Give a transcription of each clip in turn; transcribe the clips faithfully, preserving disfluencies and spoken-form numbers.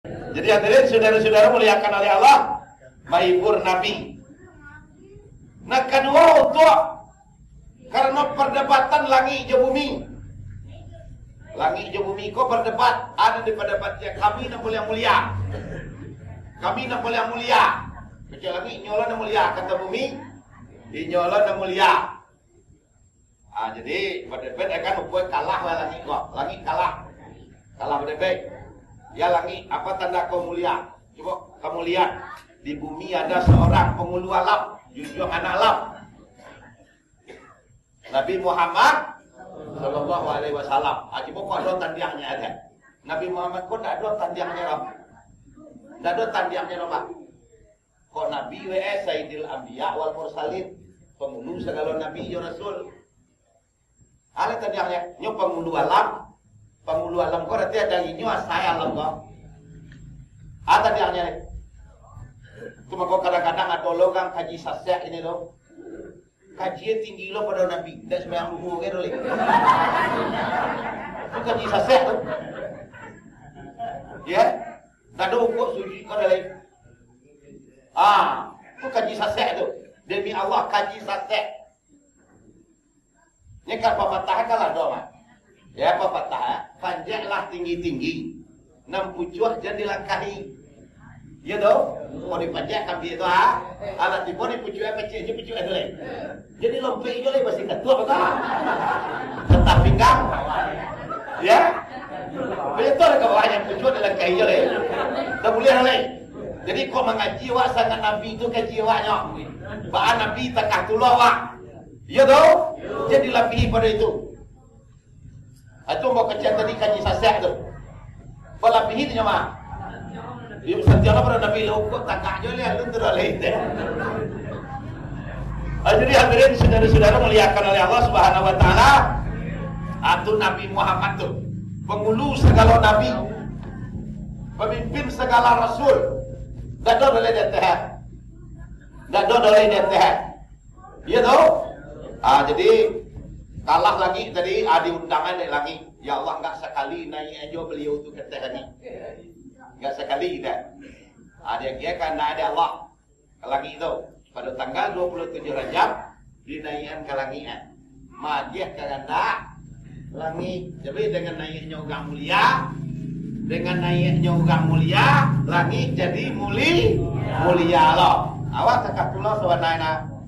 Jadi hadirin saudara-saudara muliakan oleh Allah, mahibur Nabi. Nah, kaduo, untuak karano pardapatan langik jo bumi. Langik jo bumi ko bardebat, ado di pardapatan, kami nan paling mulia. Kami nan paling mulia. Kecek langik, inyo lah nan mulia, kato bumi, inyo lah nan mulia. Ah, jadi, badebek kan, ukur kalah lah langik ko. Langik kalah. Kalah badebek. Ya langik, apa tanda kau mulia? Cubo kamu lihat, di bumi ada seorang penghulu alam, junjuang anak alam. Nabi Muhammad sallallahu alaihi wasallam. Ah, cubo kok ado tandiangnyo ado. Nabi Muhammad ko ndak ado tandiangnyo, Bang. Ndak ado tandiangnyo, Bang. Kok Nabi we, eh, Sayyidil Anbiya wal Mursalin, pangulu sagalo nabi jo rasul. Alah tandiangnyo, nyo pangulu alam. Pangulu alam ko arati dari nyo asai alam ko. Ah, tandiangnyo ni. Cuma kok kadang-kadang ado lo urang kaji sasek ini lo. Kaji tinggi lo pado Nabi, ndak sumbayang luhur ge doh lai. Tu kaji sasek tu. Ya. Ndak ado ukuk sujud ko doh lai. Ah, tu kaji sasek tu. Demi Allah, kaji sasek. Ni kan papatah kan lah doh, Mak. Ya, papatah, eh. Panjeklah tinggi-tinggi, nan pucuak jan dilangkahi. Iyo doh? Kok dipanjek kambia tu, ha? Alah tibo di pucuak, pacik je pucuak tu lai. Jadi lompek jo lai, pasti katuak tu. Tetap pinggang. Ya? Betul ka bawah, jan pucuak dilangkahi jo lai. Dak buliah lai. Jadi kok mangaji awak sangat Nabi tu kaji awaknyo. Baa Nabi takah tu lo awak. Iyo doh? Jadi labiah pado itu. Itu ambo kecek tadi kaji sasek tu. Balabiahan nyo mah. Di santiang pado Nabi lo, kok tagak jo lai, alun tu lai teh. Ah, jadi hadirin saudara-saudara muliakan oleh Allah Subhanahu wa Taala. Atu Nabi Muhammad tu, pangulu sagalo nabi, pamimpin sagalo rasul. Ndak ado doh lai di ateh. Ndak ado doh lai di ateh. Iyo tu? Ah, jadi, kalah langik tadi, ah, diundangan dek langik. Ya Allah, ndak sakali naiak ajo baliau tu ka ateh langik. Ndak sakali dah. Ah, diagiahkan dek Allah ka langik tu. Pado tanggal dua puluh tujuh Rajab, dinaiakan ka langik, ah. Maagiah ka kandak langik. Jadi, dengan naiaknyo urang mulia, dengan naiaknyo urang mulia, langik jadi muli-, mulia lo. Awak takah pulo sabananyo.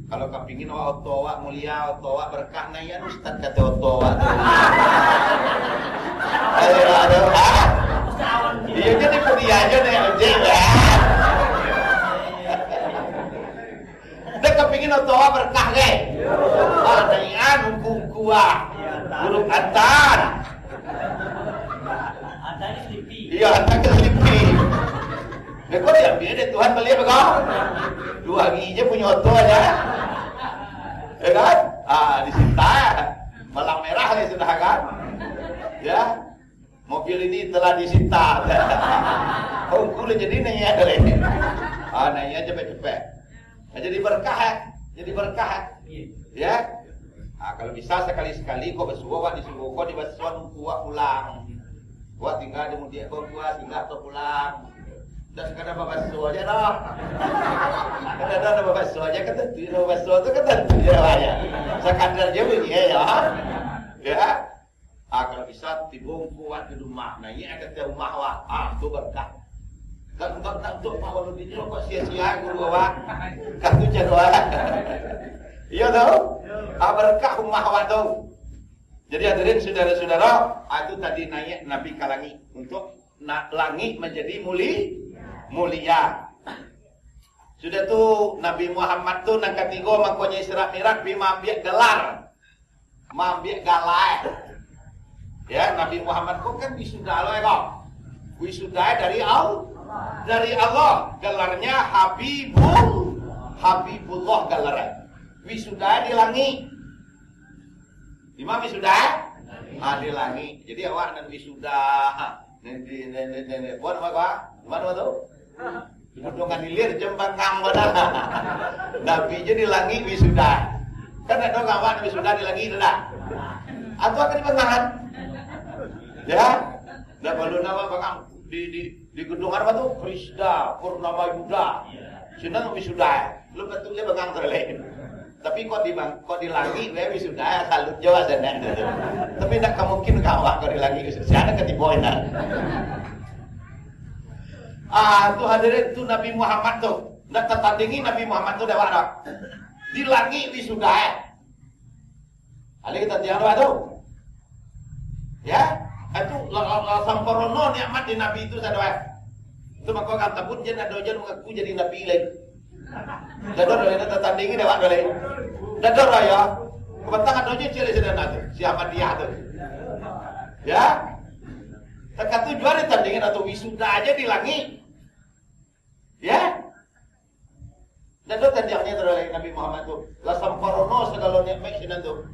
Kalau kapingin awak oto awak mulia, oto awak berkah, naiakan ustaz kato oto awak tu. Aduh, aduh, ah. Iyo, jadi mulia ajo naiak ojek, ah. Dak kapingin oto awak berkah, ge? Ah, naiakan ungku-ungku, ah. Burung antan. Iyo, antan ka Slipi. Dah kau diambil dek Tuhan baliak beko. Duo hari je punyo oto aja. Ya kan? Ah, disita. Palang merah ni sudah kan? Ya. Mobil ini telah disita. Ungku lah jadi naiak dah lai. Ah, naiak cepek-cepek. Ah, jadi berkah, eh. Jadi berkah, eh. Ya. Ah, kalau bisa sakali-sakali kok basuo, awak disuruah kok dibasuo ungku awak pulang. Awak tingga di mudiak ko, ungku awak singgah atau pulang. Dak sakadar babaso aja doh. Kadang-kadang babaso aja kan tantu, babaso tu kan tantu je awaknyo. Sakadar je bunyi, ya. Ya. Ah, kalau bisa, tibo ungku awak di rumah, naiak ka ateh rumah awak. Ah, tu berkah. Dak, dak, dak, tu Pak Waludin lo kok sia-sia guru awak. Kan tu caro awak. Iyo tu? Ah, berkah rumah awak tu. Jadi hadirin saudara-saudara, ah, tu tadi naiak Nabi ka langik. Untuak na-, langik manjadi muli-, mulia. Sudah tu, Nabi Muhammad tu nan katigo, mangkonyo Isra Mi'raj, pi maambiak galar. Maambiak galar. Ya, Nabi Muhammad ko kan wisuda lo, ya, ko? Wisuda dari Al-, dari Allah. Galarnya Habibul-, Habibullah galarnya. Wisuda di langik. Di ma wisuda? Ah, di langik. Jadi awak nan wisuda. Nan di, nan, nan, nan, nan, buat apa, apa? Di ma tu? Di Bendungan Hilir, Jembangang, mana? Nabi je di langik wisuda. Kan ado awak nan wisuda di langik tu dah. Atau akan di Bangaran? Ya? Dah, baru nama Bangang di, di Di gedung apa tu? Krisda, Purnama Yuda. Sinan wisuda. Lu betul dia bengang tu lain. Tapi kok di bang, kok di langik we wisuda, salut jo sanan. Tapi ndak ka mungkin ka awak kok di langik wisuda. Siapa ketipu inan? Ah, tu hadirin tu Nabi Muhammad tu. Ndak tatandingi Nabi Muhammad tu dek awak dak. Di langik wisuda. Alih tantiang doa tu. Ya, itu la, la, la samparono nikmat di Nabi itu sadoa. Itu mako kan tabun jen ado jen mangaku jadi nabi lain. Dado lain tatandingi dek awak lain. Dado raya. Kapatang ado je ciri sederhana tu, si Ahmadiyah tu. Ya. Takatu jual ditandingin atau wisuda aja di langit. Ya. Dado tantiangnyo tu dari Nabi Muhammad tu. La samparono sagalo nikmat sinan tu.